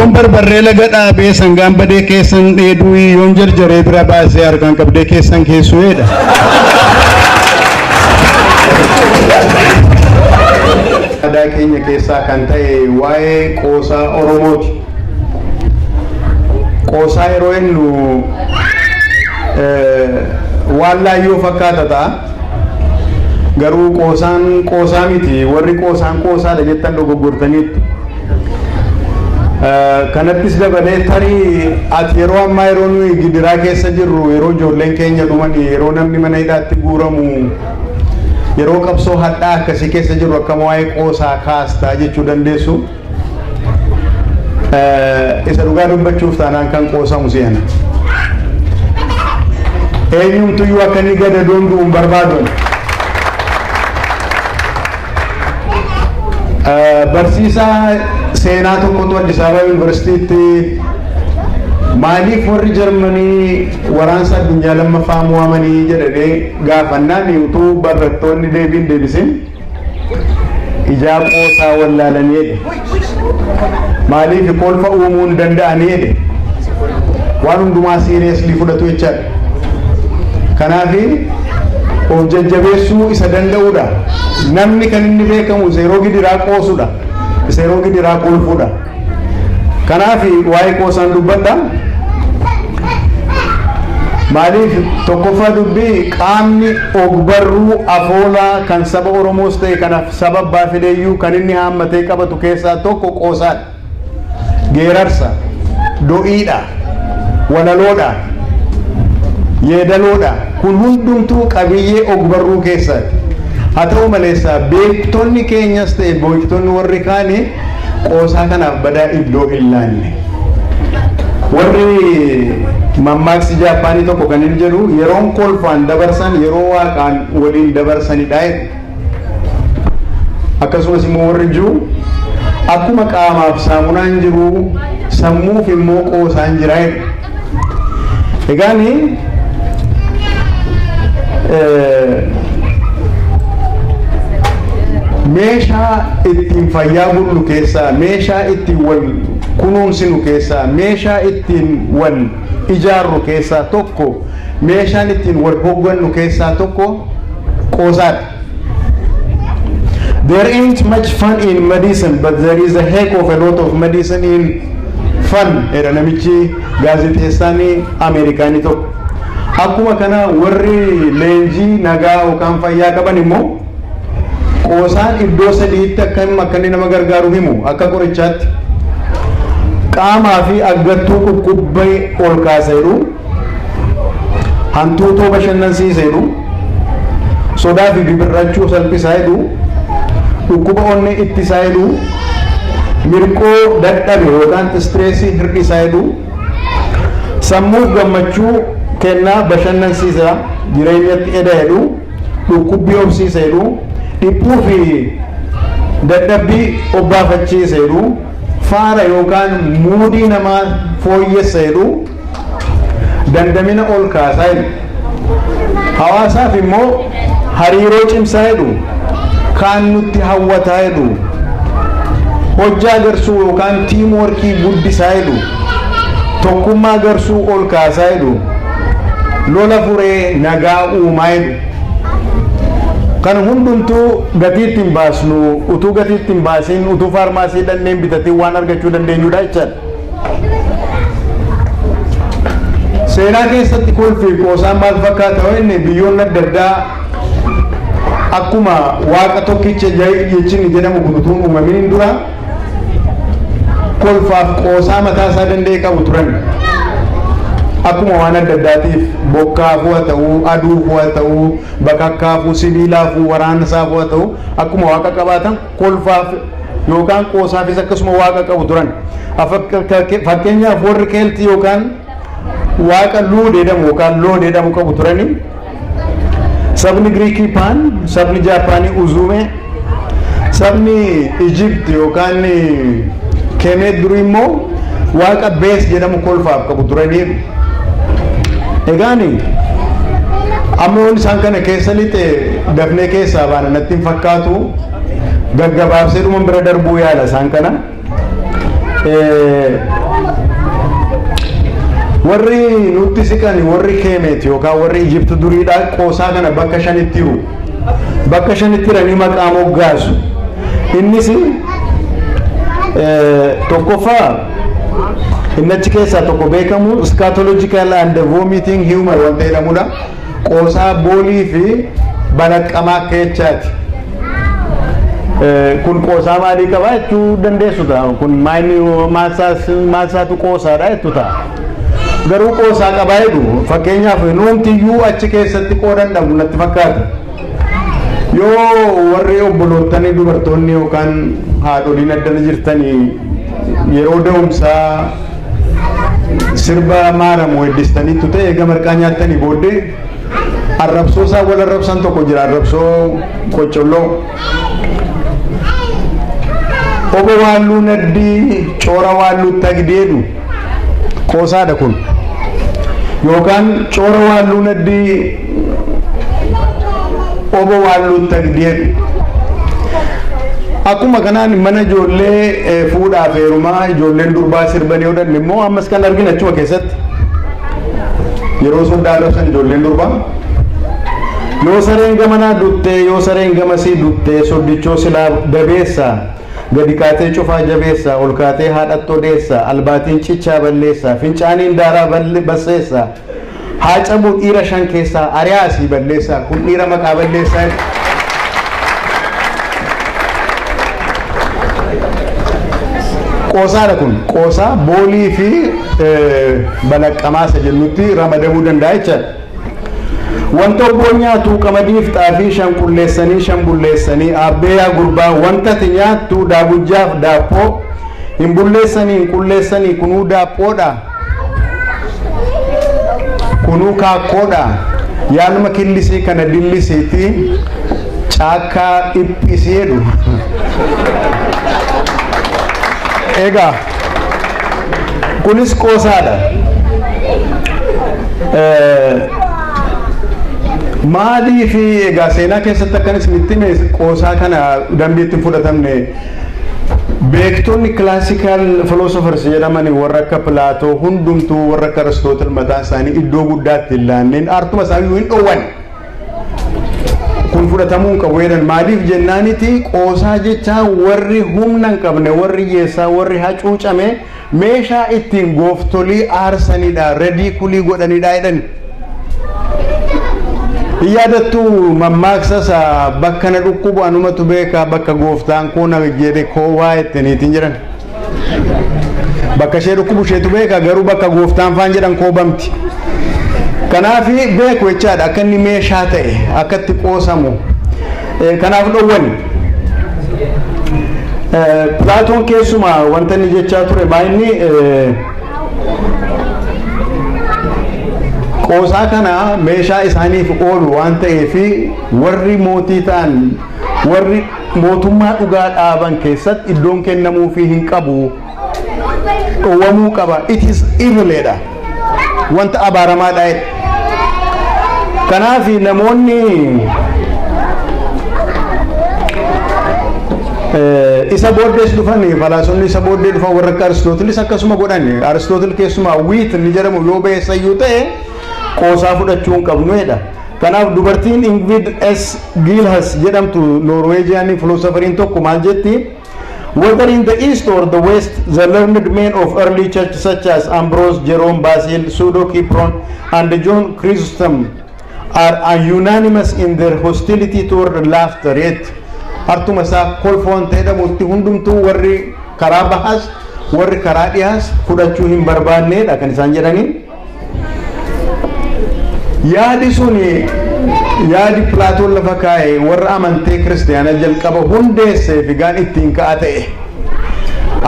Yoon barbarree laga dhaabee sangaan badee keessan dheeduu, yoon jarjaree bira baasee harkaan qabdee keessan keessu'eedha. Aadaa keenya keessaa kan ta'e waa'ee qoosaa Oromooti. Qoosaa yeroo jennu waan laayyoo fakkaata ta'a. Garuu qoosaan qoosaa miti, warri qoosaan qoosaadha jettan dogoggortaniittu. Kanattis dabalee tarii ati yeroo ammaa, yeroo nuyi gidiraa keessa jirru, yeroo ijoolleen keenya dhuman, yeroo namni mana hidhaatti guuramu, yeroo qabsoo hadhaa akkasii keessa jirru, akkam waa'ee qoosaa kaastaa jechuu dandeessu. Isa dhugaa dubbachuuf taanaan kan qoosamu si'ana. Eenyumtuyyuu akka inni gadadoon du'u hin barbaadu. Barsiisaa seenaa tokkotu Addis Ababa Yuunivarsiitiitti maaliif warri Jarmanii waraansa addunyaa lammaffaa mo'amanii jedhanii gaafannaan, utuu barattoonni deebiin deebisin, ijaa qoosaa wallaalanii jedhe. Maaliif kolfa uumuu hin danda'anii jedhe. Waan hundumaa seriously fudhatu jechaadha. Kanaaf of jajjabeessuu isa danda'udha. Namni kan inni beekamu isa yeroo gidiraa qoosudha. Isa yeroo gidiraa kolfuudha. Kanaaf waa'ee qoosaan dubbadha. Maaliif? Tokkoffaa dubbii qaamni ogbarruu afoolaa kan saba Oromoos ta'e kan saba abbaa fedheeyyuu kan inni haammatee qabatu keessaa tokko qoosaadha. Geerarsa, do'iidha, walaloodha, yeedaloodha. Kun hundumtuu qabiyyee ogbarruu keessaati. Haa ta'u maleessa beektonni keenyas ta'e beektonni warri kaanii qoosaa kanaaf badaa iddoo hin laanne. Warri mammaaksi Jaappaanii tokko kan inni jedhu, yeroon kolfaan dabarsan yeroo waaqaan waliin dabarsanidha jedhu. Akkasumas immoo warri jiru akkuma qaamaaf saamunaan jiru, sammuuf immoo qoosaan jira jedhu. Egaani meeshaa ittiin fayyaa bullu keessaa, meeshaa ittiin wal kunuunsinu keessaa, meeshaa ittiin wal ijaarru keessaa tokko, meeshaan ittiin wal hoggannu keessaa tokko qoosaadha. There ain't much fun in medicine, but there is a heck of a lot of medicine in fun, jedha namichi gaazexeessaan Ameerikaanii tokko. Akkuma kana warri leenjii nagaa yookaan fayyaa qaban immoo qoosaan iddoo sadiitti akka inni nama gargaaru himu akka qorichaatti. Qaamaa fi aggattuu dhukkubbii ol kaasa jedhu, hantuutoo bashannansiisa jedhu, sodaa fi bibirrachuu salphisaa jedhu, dhukkuba onnee ittisaa jedhu, mirqoo dadhabe yookaan stress hir'isaa jedhu, sammuuf gammachuu kennaa, bashannansiisa, jireenyatti eda jedhu, dhukkubbii obsiisa jedhu, dhiphuu fi dadhabbii obbaafachiisa jedhu, faara yookaan mood namaa fooyyessa jedhu, dandamina ol kaasaa jedhu. Hawaasaaf immoo hariiroo cimsaa jedhu, kaan nutti hawwataa jedhu, hojjaa garsuu yookaan teamwork guddisaa jedhu, tokkummaa garsuu ol kaasaa jedhu, lola furee nagaa uumaa jedhu. Kan hundumtuu gatii ittiin baasnu, utuu gatii ittiin baasiin, utuu faarmaasii dhanneen bitatiin waan argachuu dandeenyudha jechaadha. Seenaa keessatti kolfii qoosaan maal fakkaata yoo inni, biyyoonni adda addaa akkuma waaqa tokkicha jechinni jedhamu kun utuu hin uumaminiin dura kolfaaf qoosaa mataa isaa danda'e qabu turan. Akkuma waan adda addaatiif, bokkaafuu haa ta'uu, aduufuu haa ta'uu, bakakkaafuu, sibiilaafuu, waraansaafuu haa ta'uu, akkuma waaqa qabaatan kolfaaf yookaan qoosaafis akkasuma waaqa qabu turan. Fakkeenyaaf warri Keeltii yookaan waaqa Luud jedhamu yookaan Lood jedhamu qabu turani. Sabni Giriikii Paan, sabni Jaapaanii Uzume, sabni Ijipt yookaan Kemeet durii immoo waaqa Bees jedhamu kolfaaf qabu turanii. Egaani amma yoon isaan kana keessa lixe dafnee keessaa baana natti hin fakkaatu, gaggabaabsee dhuma bira darbuu yaala isaan kana. Warri nutti siqan, warri Keemeet yookaan warri Ijipti duriidhaa, qoosaa kana bakka shanitti hiru. Bakka shanitti hiranii maqaa moggaasu. Innis tokkoffaa, inni achi keessaa tokko beekamu scatological and vomiting humor wanta jedhamudha. Qoosaa boolii fi balaqqamaa akka jechaati. Kun qoosaa maalii qaba jechuu dandeessu ta'a. Kun maalsaatu qoosaadha jettu ta'a. Garuu qoosaa qabaa jedhu. Fakkeenyaaf, nuumtiyyuu achi keessatti qoodan dhabnu natti fakkaata. Yoo warri obboloottanii dubartoonni yookaan haadholiin addana jirtanii yeroo da'umsaa sirba maaramu weeddistaniittu ta'e, eega marqaa nyaattanii booddee arrabsoo isaan wal arrabsan tokko jira, arrabsoo qoccolloo. Obbo Waalluu Naddii coora Waalluu tagdeedhu qoosaadha kun. Yookaan coora Waalluu Naddii Obbo Waalluu tagdeedhu. Akkuma kanaan mana ijoollee fuudhaaf heerumaa ijoolleen durbaa sirbanii odhan immoo ammas kan argina achuma keessatti. Yeroo soddaa arrabsan ijoolleen durbaa. Yoo sareen gamanaa duttee, yoo sareen gamasii duttee, soddichoo silaa dabeessa, gadi kaatee cufaa jabeessa, ol kaatee haadhattoo deessa, albaatiin cichaa balleessa, fincaaniin daaraa basseessa, haa cabuu dhiira shan keessaa ariyaasii balleessa, kun dhiira maqaa balleessaa. Qoosaadha kun, qoosaa boolii fi balaqqamaa isa jennutti ramadamuu danda'a jechaadha. Wanta obboon nyaatu qamadiif xaafii, shan qulleessanii shan bulleessanii, abbeeyaa gurbaa wanta ati nyaattu daagujjaaf daappoo, hin bulleessanii hin qulleessanii, kunuu daaphoodha, kunuu kaakkoodha, yaalma killisii kana dillisiiti caakkaa dhiphisii jedhu. Egaa kunis qoosaadha. Maalii fi egaa seenaa keessatti akkan isinitti hime, qoosaa kana dambiitti hin fudhatamne. Beektonni classical philosophers jedhaman, warra akka Pilaatoo hundumtuu, warra akka Aristootel, mataan isaanii iddoo guddaatti hin laanneen, artuma isaanii hin dhoowwan. Kun fudhatamuu hin qabu jedhan. Maaliif jennaaniti, qoosaa jecha warri humna hin qabne, warri hiyyeessaa, warri hacuucame meeshaa ittiin gooftolii aarsanidha, ridicule godhanidha jedhan. Hin yaadattu mammaaksa isa "Bakka na dhukkubu anumatu beeka, bakka gooftaan koo na jedhe koowaa" jettaniitiin jedhan. Bakka ishee dhukkubu isheetu beeka, garuu bakka gooftaan faan jedhan koobamti. Kanaaf beeku jechaadha, akka inni meeshaa ta'e akka itti qoosamu. Kanaaf dhowwani. Pilaatoon keessumaa wanta inni jechaa ture maa inni qoosaa kana meeshaa isaaniif oolu waan ta'eef, warri mootii ta'an, warri mootummaa dhugaa dhaaban keessatti iddoon kennamuufii hin qabu, dhowwamuu qaba, it is eviledha, wanta abaaramaadha. Kanaaf namoonni isa booddees dhufan, falaasonni isa booddee dhufan, warra akka Aristootilis akkasuma godhan. Aristootil keessumaa wit inni jedhamu yoo beessayyuu ta'e qoosaa fudhachuu hin qabnu jedha. Kanaaf dubartiin Ingrid S. Gilhus jedhamtu, Norwegian philosopheriin tokko maal jetti? Whether in the East or the West, the learned men of early church such as Ambrose, Jerome, Basil, Pseudo Cyprian, and John Chrysostom are unanimous in their hostility toward laughter. Yet, hartuma isaa kolfoon jedhamutti hundumtuu, warri karaa bahaas warri karaa dhiyaas fudhachuu hin barbaanneedha kan isaan jedhanii. Yaadi suni, yaadi Pilaatoon lafa kaa'e, warra amantee kiristaanaa jalqaba hundeessee fi gaan ittiin ka'a ta'e.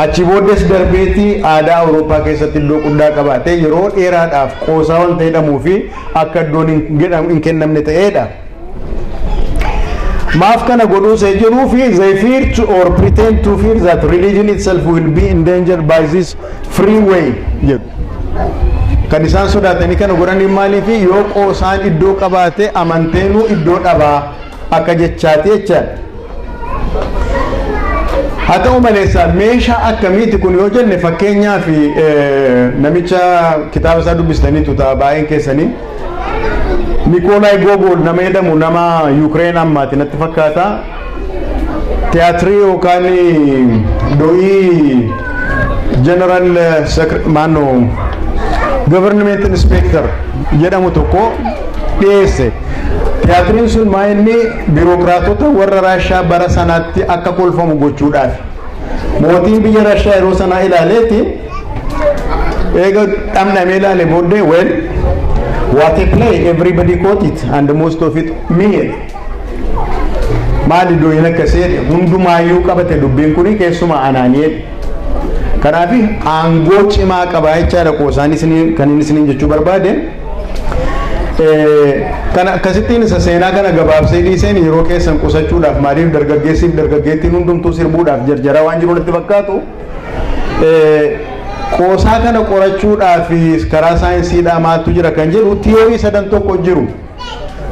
Achi booddees darbeetii aadaa Awurooppaa keessatti iddoo guddaa qabaatee yeroo dheeraadhaaf qoosaa wanta jedhamuu fi akka iddoon hin kennamne ta'eedha. Maaf kana godhuu see jedhuu fi they fear to or pretend to fear that religion itself will be endangered by this free way jedhu. Kan isaan sodaatanii kana godhanii maaliif, yoo qoosaan iddoo qabaate amanteenuu iddoo dhabaa akka jechaati jechaadha. Haa ta'u maleessa, meeshaa akkamiiti kun yoo jenne, fakkeenyaaf namicha kitaaba isaa dubbistaniitu ta'a baay'een keessanii. Nikoolaay Gogol nama jedhamu, nama Yuukireen ammaati natti fakkaata. Tiyaatirii yookaan do'ii General maannoo Government Inspector jedhamu tokko dhiyeesse. Tiyaatiriin sun maa inni biirokiraatota warra Raashaa bara sanaatti akka kolfamu gochuudhaaf. Mootiin biyya Raashaa yeroo sanaa ilaaleeti, eega dhamdhamee ilaale booddee, "Well, what a play! Everybody caught it and most of it me." Maali do'iin akkasii jedhe, hundumaayyuu qabate dubbiin kuni, keessumaa anaanii. Kanaaf aangoo cimaa qabaa jechaadha qoosaan isinii kan inni isiniin jechuu barbaade. Kana akkasittiin isa seenaa kana gabaabsee dhiiseen yeroo keessan qusachuudhaaf, maaliif dargaggeessiif dargaggeettiin hundumtuu sirbuudhaaf jarjaraa waan jiru natti fakkaatu. Qoosaa kana qorachuudhaaf karaa saayinsiidhaa maaltu jira kan jedhu tiyoorii sadan tokko jiru.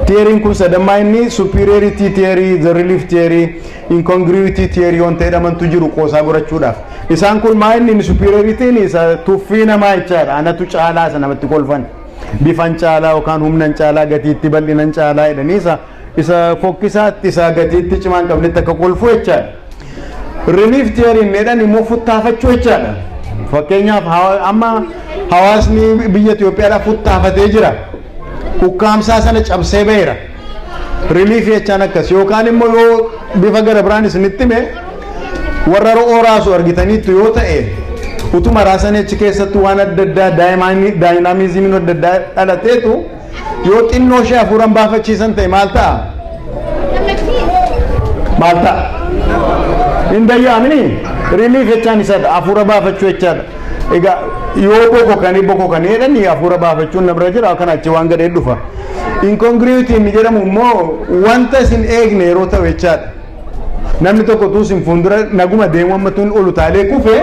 Tiyooriin kun sadammaa inni superiority theory, the relief theory, incongruity theory wanta jedhamantu jiru qoosaa gorachuudhaaf. Isaan kun maa inni superiority'n isa tuffii namaa jechaadha. Anatu caalaa isa namatti kolfan. Bifan caalaa yookaan humnan caalaa, gatiitti bal'inan caalaa jedhanii isa fokkisaatti, isa gatiitti cimaa hin qabnetti akka kolfu jechaadha. Relief theory jedhan immoo futtaafachuu jechaadha. Fakkeenyaaf, amma hawaasni biyya Itoophiyaadhaa futtaafatee jira. Ukkaamsaa sana cabsee ba'eera. Relief jechaan akkas. Yookaan immoo yoo bifa gara biraan isinitti hime, warra ro'oo raasu argitaniittu yoo ta'e, utuma raasanii achi keessatti waan adda addaa, dynamismiin adda addaa dhalateetu, yoo xinnoo ishee hafuuran baafachiisan ta'e maal ta'a? Maal ta'a? Hin dayyaamini? Relief jechaan isadha, hafuura baafachuu jechaadha. Egaa yoo bokokanii bokokanii jedhanii hafuura baafachuun na bira jira, kana achi waan gadhee dhufa. Incongruity inni jedhamu immoo wanta isin eegne yeroo ta'u jechaadha. Namni tokko utuu isin fuuldura naguma deemu ammatuun ol utaalee kufe,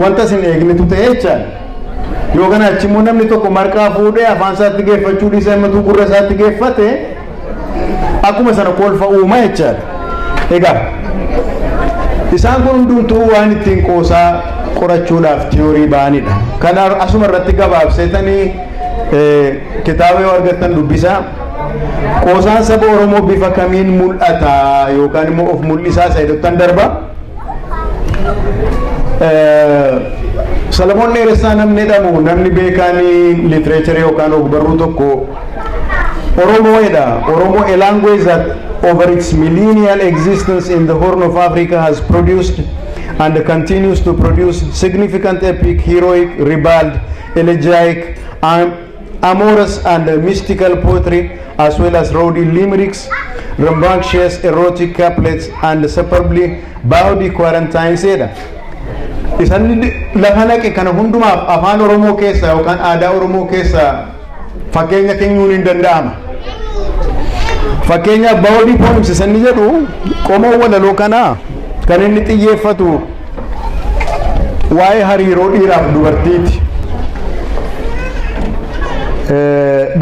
wanta isin eegnetu ta'e jechaadha. Yoo kana achi immoo namni tokko marqaa fuudhee afaan isaatti geeffachuu dhiisee ammatuu gurra isaatti geeffate, akkuma sana kolfa uuma jechaadha. Egaa isaan kun hundumtuu waan ittiin qoosaa qorachuudhaaf tiyoorii ba'anidha. Kana asuma irratti gabaabseetanii kitaaba yoo argattan dubbisaa. Qoosaan saba Oromoo bifa kamiin mul'ata yookaan immoo of mul'isaa isa jedhuttan darba. Salamoon Dheeressaa namni jedhamu, namni beekaan literature yookaan ogbarruu tokko, Oromoo jedha. "Oromo, a language that over its millennial existence in the Horn of Africa has produced and continues to produce significant epic, heroic, ribald, elegiac, amorous and mystical poetry, as well as rowdy limericks, rambunctious erotic couplets and superbly bawdy quatrains" jedha. Isan lafa naqe kana hundumaaf afaan Oromoo keessa yookaan aadaa Oromoo keessa fakkeenya kennuun hin danda'ama. Fakkeenyaaf, bawdy poems isanni jedhu, qomoo walaloo kanaa kan inni xiyyeeffatu waa'ee hariiroo dhiiraaf dubartiiti.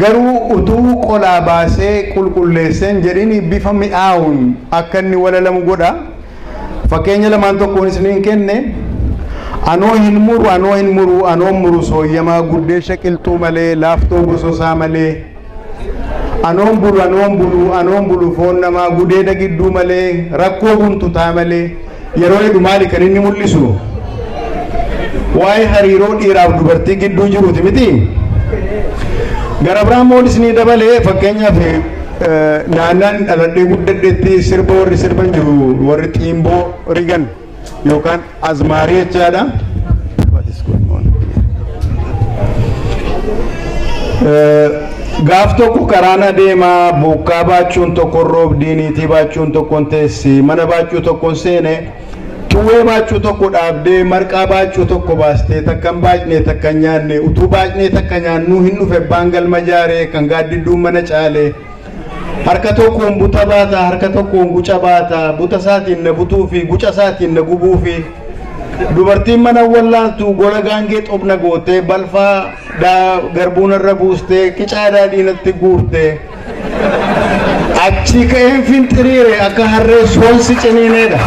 Garuu utuu qolaa baasee qulqulleesseen jedhini bifa mi'aawun akka inni walalamu godha. Fakkeenya lamaan tokkoon isiniin kenne. Anoo hin muru, anoo hin muru, anoo muru sooyyamaa guddeesha qilxuu malee, laaftoo gososaa malee. Anoon bulu, anoon bulu, anoon bulu foon namaa gudeeda gidduu malee, rakkoo guntutaa malee. Yeroo jedhu maali kan inni mul'isu? Waa'ee hariiroo dhiiraaf dubartii gidduu jiruuti miti. Gara biraan immoo isinii dabalee, fakkeenyaaf, naannaan dhaladhee guddadheetti sirba warri sirban jiru, warri xiimboo rigan yookaan azmaarii jechaadha. What is going on? Gaaf tokko karaan adeemaa, bokkaa baachuun tokkon roobdii, niitii baachuun tokkon teessi, mana baachuu tokkon seene, xuwwee baachuu tokko dhaabdee, marqaa baachuu tokko baastee, takka hin baacne, takka hin nyaanne, utuu baacnee takka nyaannuu hin dhufe abbaan galma jaaree kan gaaddidduun mana caale. Harka tokkoon buta baata, harka tokkoon guca baata, buta isaatiin na butuu fi guca isaatiin na gubuu fi dubartiin mana wallaaltu gola gaangee xobna gootee, balfaa garbuun irra buustee, qicaa daadhiinatti guurtee, achi ka'een finxiriire akka harree soonsi ciniineedha.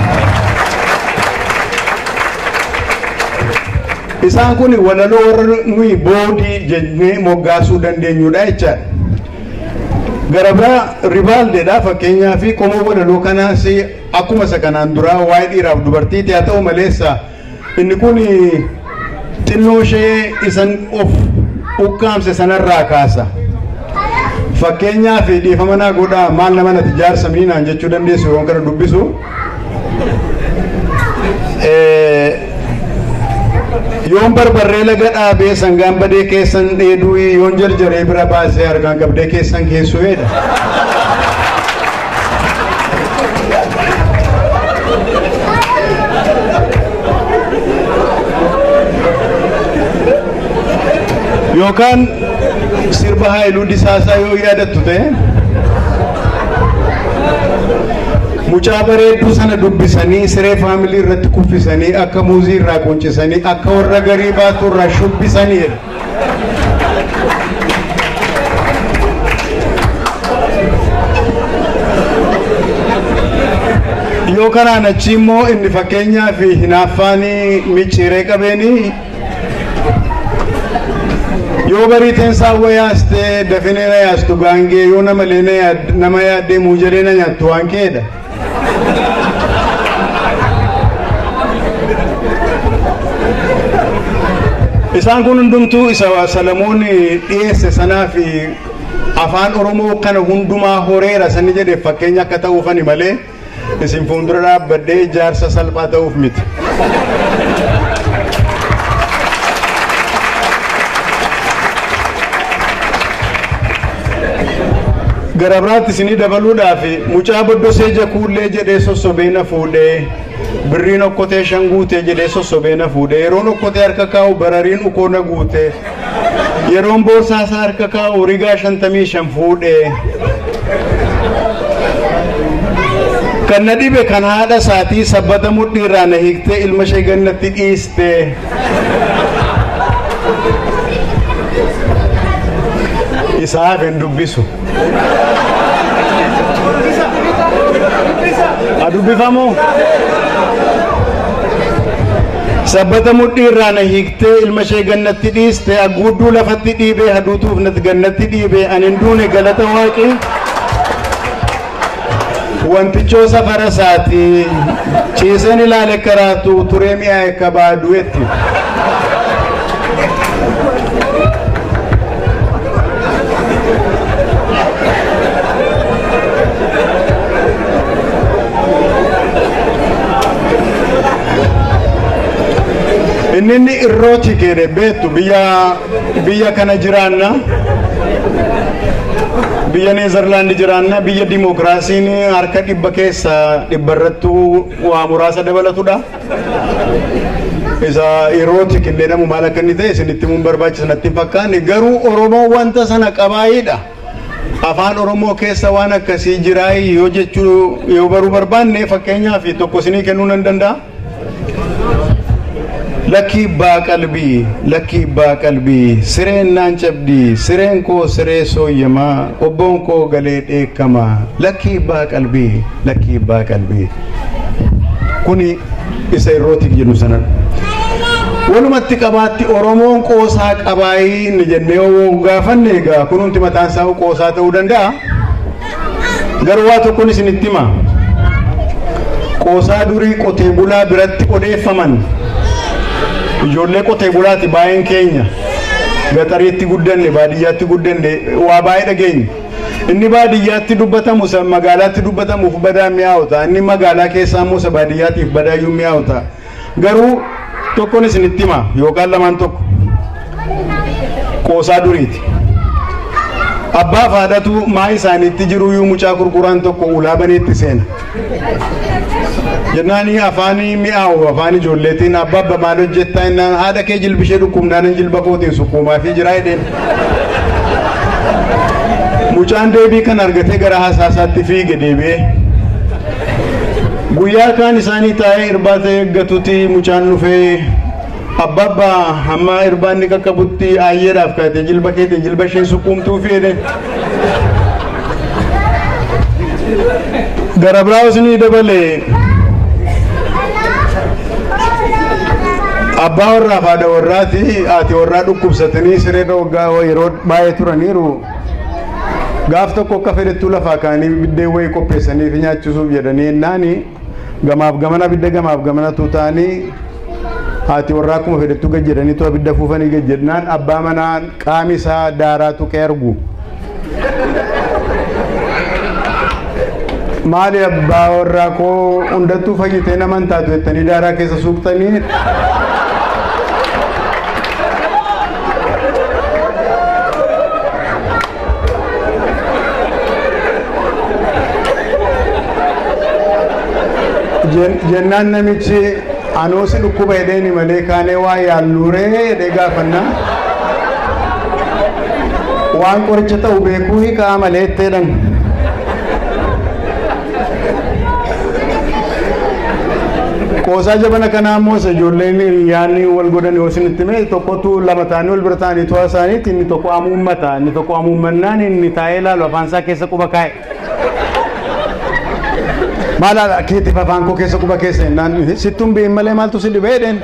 Isaan kun walaloo warra nuyi boodii jennee moggaasuu dandeenyudha jechaadha. Gara biraa Ribaaldeedha fakkeenyaa fi qomoo walaloo kanaas akkuma isa kanaan duraa waa'ee dhiiraaf dubartiiti haa ta'u maleessa inni kun xinnoo ishee isan of ukkaamse sanarraa kaasa. Fakkeenyaaf dhiifama naa godhaa maal nama nati jaarsa miinaan jechuu dandeessu yoon kana dubbisu. Yoon barbarree laga dhaabee sangaan badee keessan dheeduu yoon jarjaree bira baasee harkaan qabdee keessan keessuu jedha. Yookaan sirba Haayiluu Disaasaa yoo yaadattu ta'e mucaa bareedduu sana dubbisanii siree faamilii irratti kuffisanii akka muuzii irraa quncisanii akka warra garii baatu irraa shubbisanii jedha. Yoo kanaan achi immoo inni fakkeenyaa fi hinaaffaanii micciiree qabeenii yoo bariiteen saawwa yaastee dafinee na yaastu gaangee yoo nama lee nama yaaddee muujalee na nyaattu waan keedha. Isaan kun hundumtuu isa Salamoon dhiyeesse sanaa fi afaan Oromoo kana hundumaa horeera sanni jedhe fakkeenya akka ta'uufani malee isin fuuldura dhaabbadhee jaarsa salphaa ta'uuf miti. Gara biraatti isinii dabaluudhaaf mucaa boddosee jakuullee jedhee sossobee na fuudhee birriin okkotee shan guutee jedhee sossobee na fuudhee yeroon okkotee harka kaa'u barariin ukoo na guutee yeroon boorsaa isaa harka kaa'u rigaa 55 fuudhee kan na dhibe kan haadha isaatii sabbata mudhii irraa na hiiktee ilma ishee gannatti dhiiste. Isaaf hin dubbisu. Ha dubbifamu? Sabbata mudhii irraa na hiiktee ilma ishee gannatti dhiiste haguudduu lafatti dhiibee haduutuuf natti gannatti dhiibee ani hin duune galata waaqii. Wantichoo safara isaati ciiseen ilaale karaatu turee mi'aaye kabaa du'etti. Inni inni irrooti jedhe beektu biyya biyya kana jiraanna biyya Neezerlaandi jiraanna biyya dimookiraasiin harka dhibba keessa dhibba irrattuu waa muraasa dabalatudha. Isa irootik hin jedhamu maal akka inni ta'e isinitti himuun barbaachisa natti hin fakkaanne garuu Oromoo wanta sana qabaayiidha. Afaan Oromoo keessa waan akkasii jiraayii yoo jechuu yoo baruu barbaanne fakkeenyaaf tokko isinii kennuu nan danda'a. Lakkii baa qalbii, lakkii baa qalbii, sireen naan cabdii, sireen koo siree sooyyamaa, obboon koo galee dheekkamaa, lakkii baa qalbii, lakkii baa qalbii. Kuni isa irrootiif jedhu sanadha. Walumatti qabaatti Oromoon qoosaa qabaayii inni jennee yoo gaafanne egaa kunumti mataan isaa qoosaa ta'uu danda'a. Garuu waa tokkoon isinitti hima. Qoosaa durii qotee bulaa biratti odeeffaman ijoollee qotee bulaati baay'een keenya gaxariitti guddanne baadiyyaatti guddanne waa baay'ee dhageenya. Inni baadiyyaatti dubbatamu isa magaalaatti dubbatamuuf badaa mi'aawu ta'a. Inni magaalaa keessaa immoo isa baadiyyaatiif badaayyuu mi'aawu ta'a. Garuu tokkoon isinitti hima yookaan lamaan tokko qoosaa duriiti. Abbaa fi haadhatu maa isaaniitti jiruyyuu mucaa gurguraan tokko ulaa baneetti seena. Jennaan afaan mi'aawu afaan ijoolleetiin abbaa abba maal hojjettaa jennaan haadha kee jilbishee dhukkubnaan jilba kootiin sukkuumaa fi jiraa jedheen. Mucaan deebii kan argatee gara hasaasaatti fiige deebi'ee. Guyyaa kaan isaanii taa'ee irbaata eeggatuti mucaan dhufee abba abbaa hamma irbaanni qaqqabutti aayyeedhaaf kaatee jilba keetiin jilba isheen sukkuumtuu fi jedhe. Gara biraa isinii dabale Abbaa warraa fi haadha warraati haati warraa dhukkubsatanii sireerra waggaa yeroo baay'ee turaniiru. Gaaf tokko akka fedhettuu lafaa kaanii biddeen wayii qopheessanii fi nyaachisuuf jedhanii ennaani gamaaf gamana abidda gamaaf gamanatu ta'anii haati warraa akkuma fedhettuu gad jedhaniitu abidda fuufanii gad jedhnaan abbaa manaa qaami isaa daaraa tuqee argu. Maali abbaa warraa koo hundattuu fayyitee naman taatu jettanii daaraa keessa suuqxanii? Jennaan namichi anoo si dhukkuba jedheeni malee kaanee waa yaalluuree jedhee gaafannaa. Waan qoricha ta'u beekuu hiikaa malee jetteedhan. Qoosaa jabana kanaa immoo isa ijoolleen hiriyaanni wal godhan yoo isinitti hime, tokkotu lama ta'anii wal bira ta'anii to'a isaaniitti inni tokko amuummata, inni tokko amuummannaan inni taa'ee ilaalu afaan isaa keessa quba kaa'e. Maal haadha keetiif afaan koo keessa quba keessa jennaan, sittuun bi'in malee maaltu si dhibee jedheen.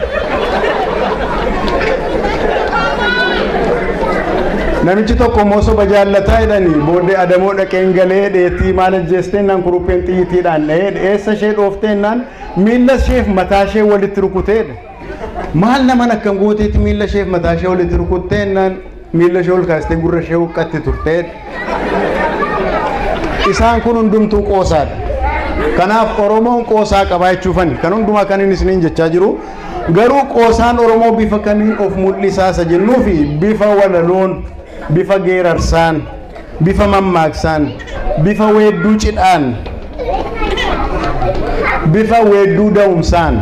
Namichi tokko immoo soba jaallataa jedhanii booddee adamoo dhaqeen galee dheetii maal ajjeestee naan kurupheen xiyyiitiidhaan dha'ee eessa ishee dhooftee naan miilla isheef mataa ishee walitti rukuteedha. Maal naman akkam gooteeti miilla isheef mataa ishee walitti rukuttee naan miilla ishee ol kaastee gurra ishee huqqatti turteedha. Isaan kun hundumtuu qoosaadha. Kanaaf Oromoon qoosaa qabaa jechuufani. Kan hundumaa kan inni isiniin jechaa jiru. Garuu qoosaan Oromoo bifa kamiin of mul'isaa isa jennuu fi bifa walaloon, bifa geerarsaan, bifa mammaaksaan, bifa weedduu cidhaan, bifa weedduu da'umsaan,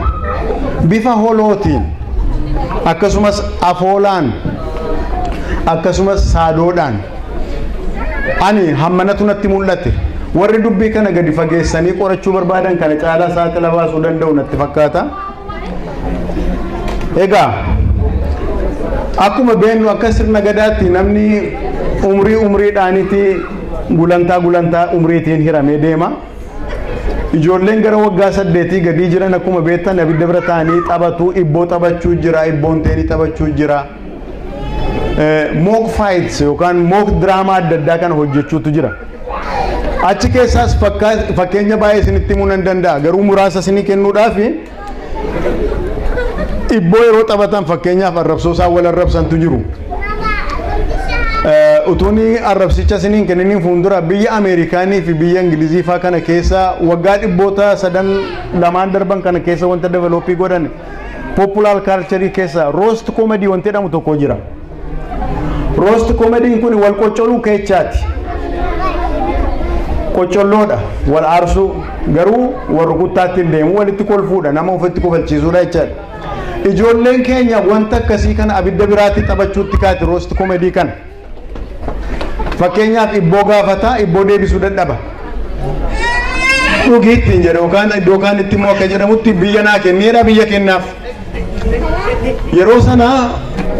bifa holootiin, akkasumas afoolaan, akkasumas saadoodhaan. Ani hammanatu natti mul'ate. Warri dubbii kana gadi fageessanii qorachuu barbaadan kana caalaa saaxila baasuu danda'u natti fakkaata. Egaa akkuma beennu akka sirna gadaatti namni umrii umriidhaanitti gulantaa gulantaa umriitiin hiramee deema. Ijoolleen gara waggaa 8 gadii jiran akkuma beektan abidda bira taa'anii taphatu, ibboo taphachuu jira, ibboon teenii taphachuu jira. Mock fights yookaan mock drama adda addaa kana hojjechuutu jira. Achi keessaas fakkeenya baay'ee isinitti himuu nan danda'a. Garuu muraasa isinii kennuudhaaf, ibboo yeroo taphatan fakkeenyaaf arrabsoo isaan wal arrabsantu jiru. Utuuni arrabsicha isiniin kenniniin fuuldura, biyya Ameerikaanii fi biyya Ingilizii faa kana keessa waggaa dhibboota sadan lamaan darban kana keessa wanta develop godhan popular culture keessa roast comedy wanti jedhamu tokko jira. Roast comedy kun wal qoccoluu keechaati. Qoccolloodha, wal aarsuu, garuu wal rukuttaatti hin deemu, walitti kolfuudha, nama ofitti kofalchiisuudha jechaadha. Ijoolleen keenya wanta akkasii kana abidda biraatti taphachuutti kaati, roast comedy kana. Fakkeenyaaf ibboo gaafataa, ibboo deebisuu dadhaba. Dhugii ittiin jedhe yookaan iddoo kaanitti immoo akka jedhamutti biyya naa kenneedha, biyya kennaaf. Yeroo sana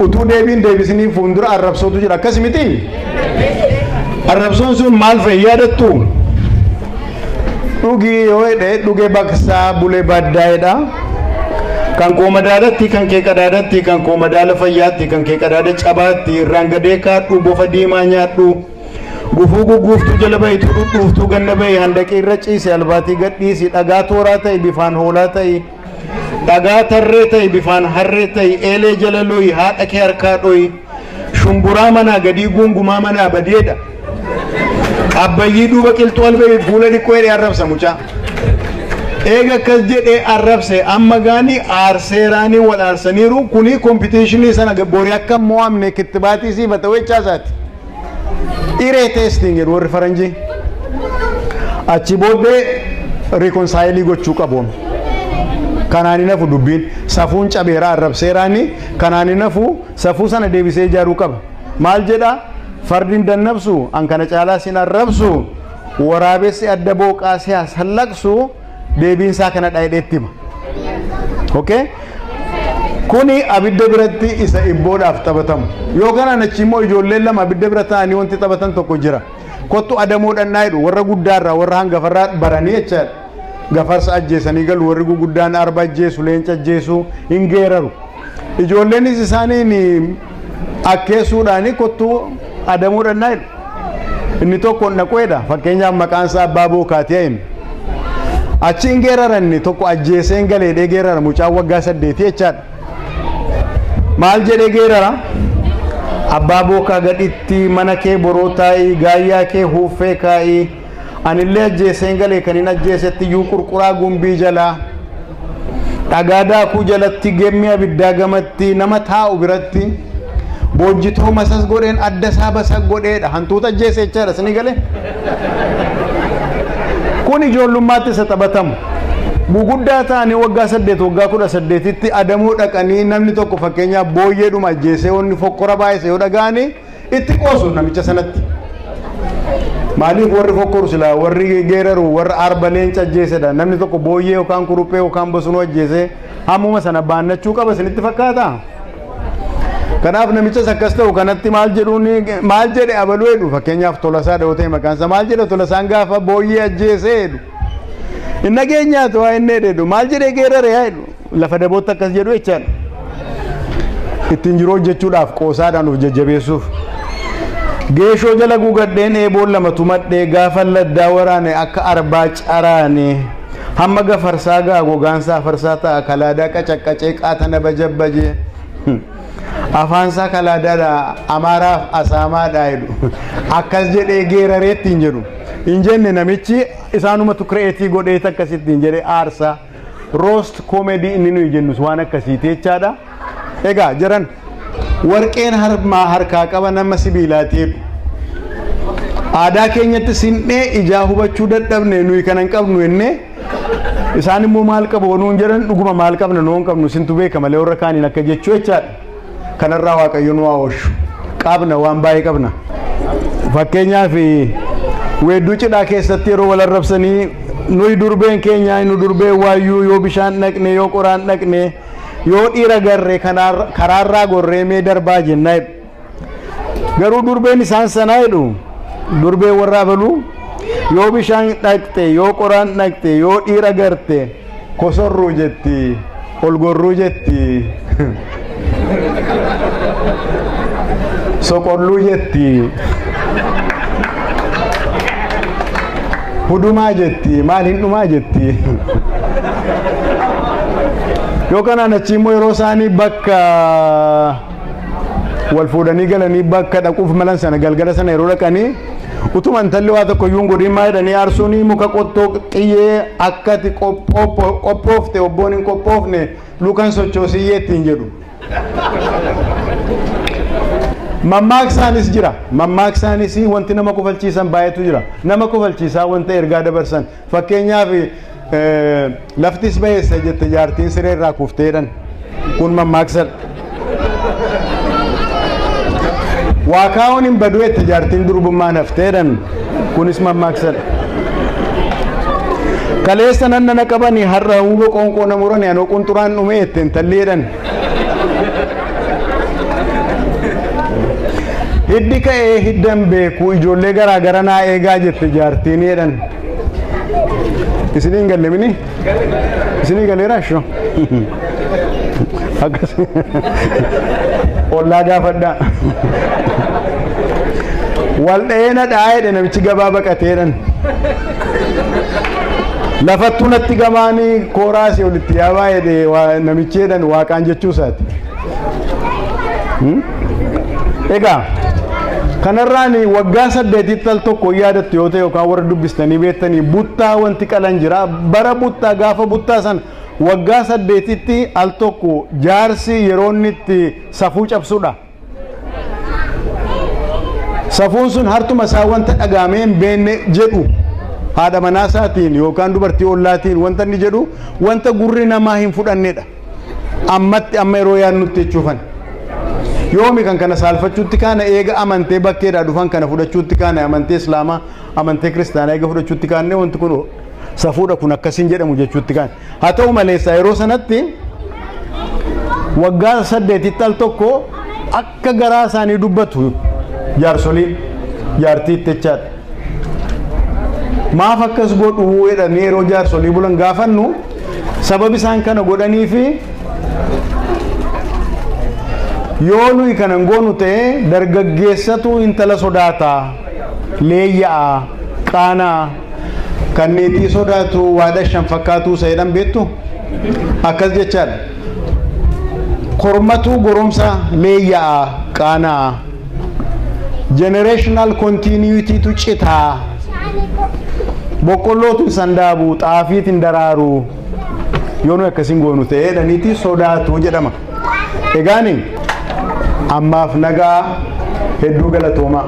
utuu deebiin deebisanii fuuldura arrabsootu jira, akkas miti? Arrabsoon sun maal fa'i yaadattu? Dhugii yoo jedhe dhuge baqsaa bulee baddaa'edha. Kan koo madaalatti, kan kee qadaadatti, kan koo madaala fayyaatti, kan kee qadaada cabaatti, irraan gadee kaadhu, bofa diimaa nyaadhu. Gufuu gugguuftuu jala bahitu, dhudhuuftuu ganna bahi, handaqii irra ciise, albaatii gadhiisi, dhagaa tooraa ta'i, bifaan hoolaa ta'i. Dhagaa tarree ta'i, bifaan harree ta'i, eelee jala loyi, haadha kee harkaa dhoyi. Shumburaa manaa gadii guungumaa manaa badeedha. Abbayyii duuba qilxuu albee fuula dhiqqoo jedhee arrabsa mucaa. Eega akkas jedhee arrabse, amma gaanii aarseeraanii wal aarsaniiru, kuni competition sana borii akka mo'amne kittibaatii siif haa ta'u jechaa isaati. Iree testing jedhu warri faranjii. Achi booddee reconcile gochuu qabu. Kanaan hin hafu dubbiin, safuun cabeera, arrabseeraani, kanaan hin hafu, safuu sana deebisee ijaaruu qaba. Maal jedhaa? Fardi hin dannabsu, an kana caalaa sin arrabsu, waraabessi adda booqaa si sallaqsu, deebiin isaa kana dha jedheetti hima. Okay? Kuni abidda biratti isa ibboodhaaf taphatamu. Yoo kanaan achi immoo ijoolleen lama abidda bira taa'anii wanti taphatan tokko jira. Kottu adamoo dhannaa jedhu, warra guddaarraa, warra hangafarraa baranii jechaadha. Gafarsa ajjeesanii galu, warri guguddaan arba ajjeesu, leenca ajjeesu, hin geeraru. Ijoolleenis isaaniin akkeessuudhaan kottuu adamuu dhannaa jedhu. Inni tokko dhaqeedha. Fakkeenyaaf maqaan isaa Abbaa Bookaatii jedhama. Achi hin geeraranni tokko ajjeeseen galeedhee geerara mucaan waggaa 8 jechaadha. Maal jedhee geerara? Abbaa Bookaa gaditti mana kee boroo taa'ii gaayyaa kee huuffee kaa'ii anillee ajjeeseen galee kan hin ajjeesetti iyyuu qurquraa gumbii jalaa dhagaa daakuu jalatti gemmi abiddaa gamatti nama taa'u biratti boojjitoo masas godheen adda isaa basa godheedha. Hantuuta ajjeese jechaadha isinii galee. Kun ijoollummaatti isa taphatamu. Guguddaa ta'anii waggaa 8 waggaa 18tti adamoo dhaqanii namni tokko fakkeenyaaf booyyeedhuma ajjeesee wanni fokkora baay'ise yoo dhaga'anii itti qoosu namicha sanatti. Maaliif warri fokkoru silaa warri geeraru warra arba leenca ajjeesedha. Namni tokko booyyee yookaan kuruphee yookaan bosonuu ajjeesee hammuma sana baannachuu qaba isinitti fakkaata? Kanaaf namichas akkas ta'u kanatti maal jedhuun maal jedhe abaluu jedhu fakkeenyaaf Tolasaa dha'oo ta'e maqaan isaa maal jedhe Tolasaan gaafa booyyee ajjeesee jedhu. Hin nageenyaatu waa inni jedhu maal jedhee geerare yaa jedhu lafa dabootti akkas jedhu jechaadha. Ittiin jiruu hojjechuudhaaf qoosaadhaan of jajjabeessuuf. Geeshoo jala gugadheen eeboon lama tumadhee gaafa laddaa waraane akka arbaa caraane hamma gafarsaa ga'a gogaansaa farsaa ta'a kalaadaa qacaqqacee qaatana bajabbajee. Afaansaa kalaadaadha amaaraaf asaamaadha jedhu akkas jedhee geeraree ittiin jedhu hin jenne namichi isaanumatu kireetii godhee akkasitti hin jedhe aarsaa roost koomedii inni nuyi jennus waan akkasiiti jechaadha. Egaa jiran warqeen harmaa harkaa qaba nama sibiilaati jedhu. Aadaa keenyatti sinnee ijaa hubachuu dadhabne nuyi kana hin qabnu jennee isaan immoo maal qabu nuun jedhan dhuguma maal qabna nuun qabnu sintu beeka malee warra kaaniin akka jechuu jechaadha. Kanarraa Waaqayyo nu haa oolchu. Qabna waan baay'ee qabna. Fakkeenyaaf weedduu cidhaa keessatti yeroo wal arrabsanii nuyi durbeen keenya nu durbeen waayyuu yoo bishaan dhaqne yoo qoraan dhaqne yoo dhiira garre karaarraa gorree mee darbaa jenna jedhu. Garuu durbeen isaan sanaa jedhu durbeen warra abaluu yoo bishaan dhaqxe yoo qoraan dhaqxe yoo dhiira garte kosorruu jetti ol gorruu jetti soqolluu jetti hudumaa jetti maal hin dhumaa jetti yoo kanaan achi immoo yeroo isaanii bakka wal fuudhanii galanii bakka dhaquuf malan sana galgala sana yeroo dhaqanii utuma intalli waa tokko iyyuu hin godhin maa jedhanii aarsuun muka qottoo xiyyee akkati qophoofte obboon hin qophoofne lukan sochoosiyyee ittiin jedhu. Mammaaksaanis jira. Mammaaksaanis wanti nama kofalchiisan baay'eetu jira. Nama kofalchiisaa wanta ergaa dabarsan. Fakkeenyaaf laftis bayeessa jette jaartiin siree irraa kuftee jedhan. Kun mammaaksadha. Waa kaa'uun hin badu jette jaartiin durbummaan haftee jedhan. Kunis mammaaksadha. Kaleessa nan nana qabanii har'a huuba qoonqoo na murani anoo qunxuraan dhume jette intalli jedhan. Hiddi ka'ee hiddan beeku ijoollee garaa gara naa eegaa jette jaartiin jedhan. Isinii hin galle mini? Isinii galeera ishoo? Akkas ollaa gaafadhaa. Wal dha'ee na dha'aa jedhe namichi gabaa baqatee jedhan. Lafattuu natti gamaanii kooraa asii olitti yaabaa jedhe namichi jedhan waaqaan jechuu isaati. Egaa kanarraan waggaa 8tti al tokko yaadattu yoo ta'e yookaan warra dubbistanii beektanii buttaa wanti qalan jira. Bara buttaa gaafa buttaa sana waggaa 8tti al tokko jaarsi yeroo inni itti safuu cabsudha. Safuun sun hartuma isaa wanta dhagaamee hin beekne jedhu haadha manaa isaatiin yookaan dubartii ollaatiin wanta inni jedhu wanta gurri namaa hin fudhannedha. Ammatti amma yeroo yaadnutti jechuufan. Yoomi kan kana saalfachuutti kaana eega amantee bakkeedhaa dhufan kana fudhachuutti kaana amantee islaamaa amantee kiristaanaa eega fudhachuutti kaanne wanti kun safuudha kun akkasiin jedhamu jechuutti kaane. Haa ta'u maleessa yeroo sanatti waggaa 8tti al tokko akka garaa isaanii dubbatu jaarsoliin jaartiitti jechaadha. Maaf akkas godhu jedhanii yeroo jaarsolii bulan gaafannu sababi isaan kana godhanii fi Yoo nuyi kanan goonu ta'e, dargaggeessatu intala sodaataa, leeyya'a, qaanaa. Kan niitii sodaatu waada shan fakkaatuu isa jedhan beektu, akkas jechaadha. Kormatu goromsa leeyya'a, qaanaa. Generational continuity tu citaa. Boqqollootu hin sandaabu, xaafiit hin daraaru yoo nuyi akkasiin goonu ta'e jedhaniiti sodaatu jedhama. Egaani ammaaf nagaa, hedduu galatoomaa.